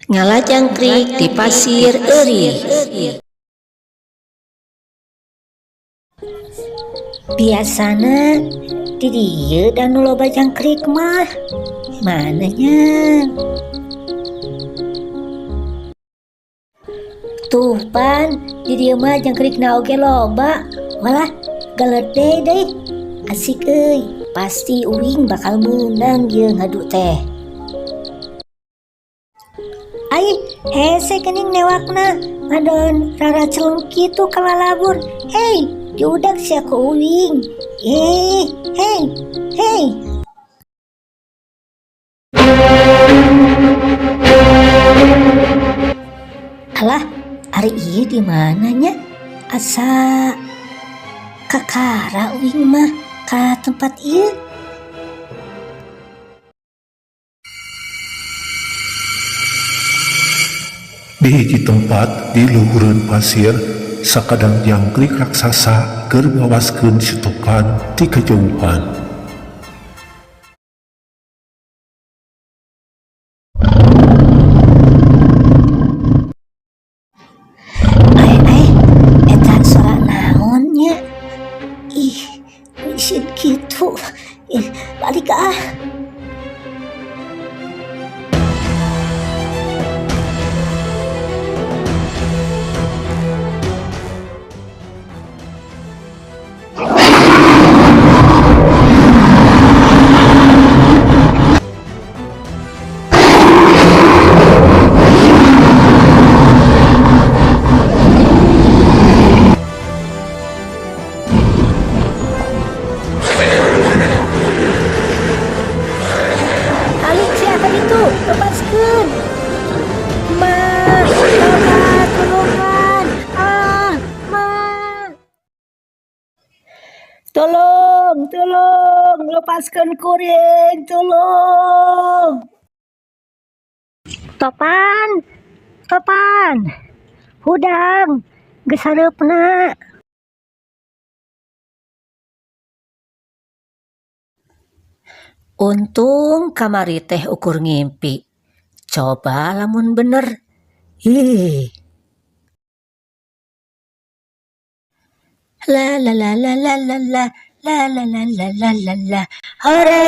Ngalajangkrik di pasir eurih. Biasana di dieu da nu loba jangkrik mah. Mana nya? Tuh pan, di dieu mah jangkrikna oge loba. Walah, galede deui. Asik euy, pasti uing bakal meunang ieu ngadu teh. Ai, hese geuning newakna ngadon raraceleng kitu ka lalabur. Hei, diudag sia ku uing. Hei, hei. Alah, ari ieu di mana nya? Asa kakara uing mah ka tempat ieu. Di hiji tempat di luhureun pasir, sakadang jangkrik raksasa keur ngawaskeun si Topan ti kajauhan. Ai ai, eta sora naon nya? Ih, isin kitu. Ih, balik ah. Alik siapa itu? Lepaskeun. Ma, Bapak, tulungan. Ah, ma. Tolong, tolong, lepaskan kuring, tolong. Topan, Topan. Hudang, geus hareupna. Untung kamari teh ukur ngimpi. Coba lamun bener. Ih. La la la la la la la la la la la la la la. Hore!